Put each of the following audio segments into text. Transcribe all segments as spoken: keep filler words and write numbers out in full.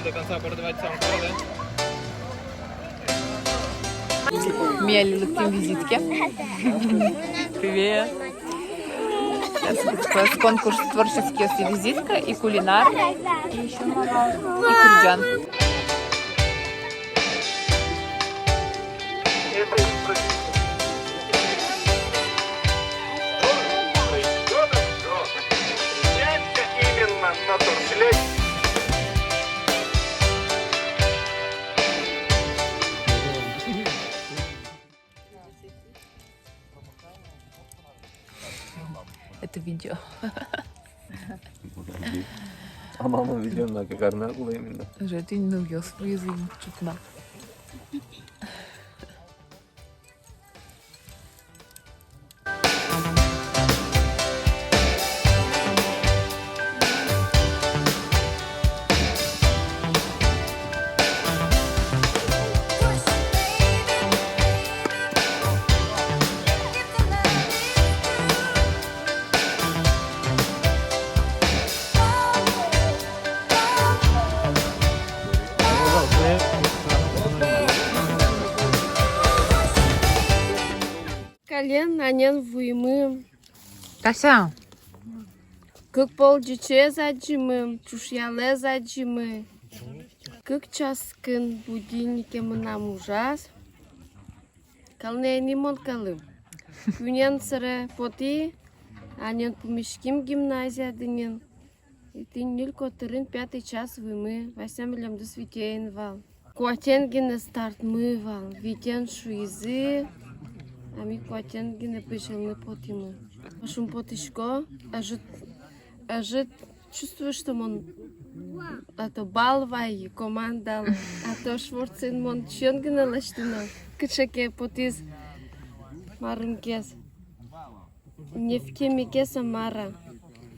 До конца продавать сам, да? Ми али лыктӥм визитке. Привет. Сейчас будет у нас конкурс творческий, визитка и кулинарный, и ещё мама, и кырӟан. Это видео. А мама видео на как армян было именно. Уже ты нылъёс вуизы ини чутна. Каллен анен вуимы. Тася. Кык пол ӟичез адӟимы, ӵушъялэз адӟимы. Кык часкын будильнике мынам ужаз. Каллен ини мон каллен. Куинен сэрэ потӥ, анен пумиським гимназия дынын. И тӥни ньыль котырын пятый час вуимы, Вася милемдыз витен вал. Куатен гинэ стартмы вал, витен шуизы, а ми куатен гинэ бызьылыны потӥмы. Шумпотӥсько, ӧжыт, ӧжыт чувствую, что мон, а то балл вайи командалы, а то шворцын мон сиён гинэ лэсьтӥ но, кыӵе ке потӥз марым ке. Нефть кеме ке, Самара.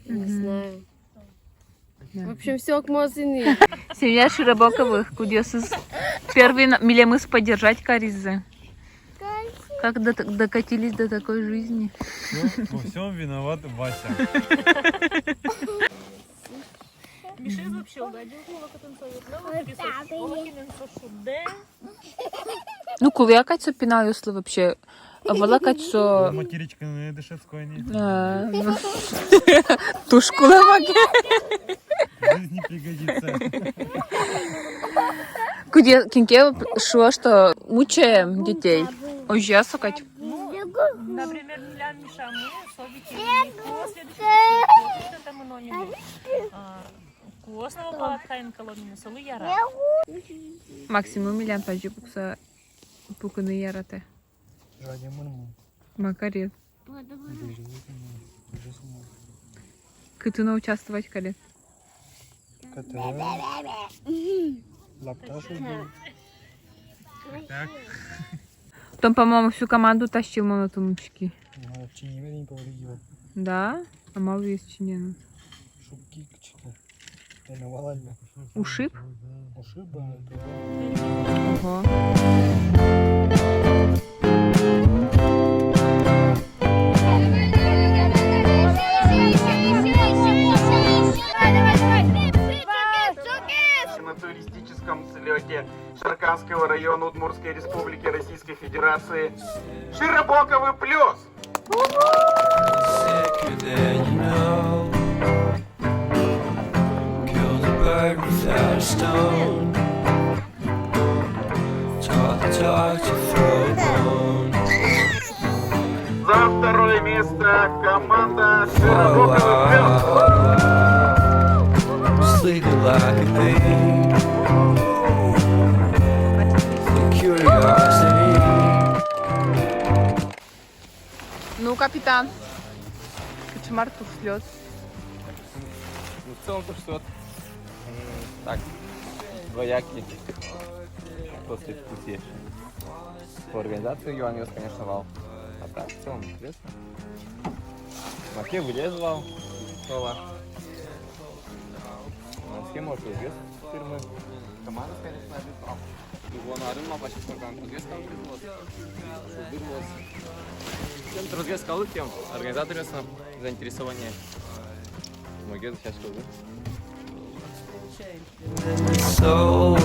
Не знаю. В общем, всё окмоз ини. Семья Широбоковых, кудъёсыз первый на-, милемыз поддержать каризы. Как до-, докатились до такой жизни? Всё, во всём виноват Вася. Миша вообще угодил, Олокинен со шудэ. Ну, кулэ-а кадь со пиналъёслы вообще? Ӧвӧл-а кадь со? Материчканы дышетской ни. А, ну. Туж кулэ маке. Жизни пригодится. Кудъёсыз, кин ке шуэ, что мучаем детей. Озьы-а со кадь? Ну, например, милям Мишамы, со ведь и по следующему, а, Куосно палатка инкалом ини, солы яра. Максиммы милям тазьы пукса, пукыны яратэ. Жадемын мон. Макарет. Кытын участвовать карет? Кытын. Лапта шуды. Так. Тон, по-моему, всю команду тащил, мон отын учки. Ну, чиньыме ини поводил. Да? А малы весь чиньыен? Шубки кыӵе-то. Тон валал-а? Ушиб? Ушиб, да. Ого. На туристическом слёте Шарканского района Удмуртской Республики Российской Федерации. Широбоковы плюс! Sicker than you know. Killed a bird without a stone. Taught the dog to throw a bone. За второе место команда Широбоковы плюс. Sleeping like a baby. The curiosity. Ну, капитан, кыӵе мар туж слёт? Ну, в целом туж слёт. М, так, двоякий послевкусие. По организации юанъёс, конечно, вал. А так, в целом, интересно. Маке вылез вал, школа. Схема тросгес фирмы. Команда, конечно, обязательно. Вон арын малпасько, что там тросгес калык луоз. Шулдыр луоз. Чем тросгес калык, тем организаторъёс но заинтересование. Мугез сейчас шулдыр. So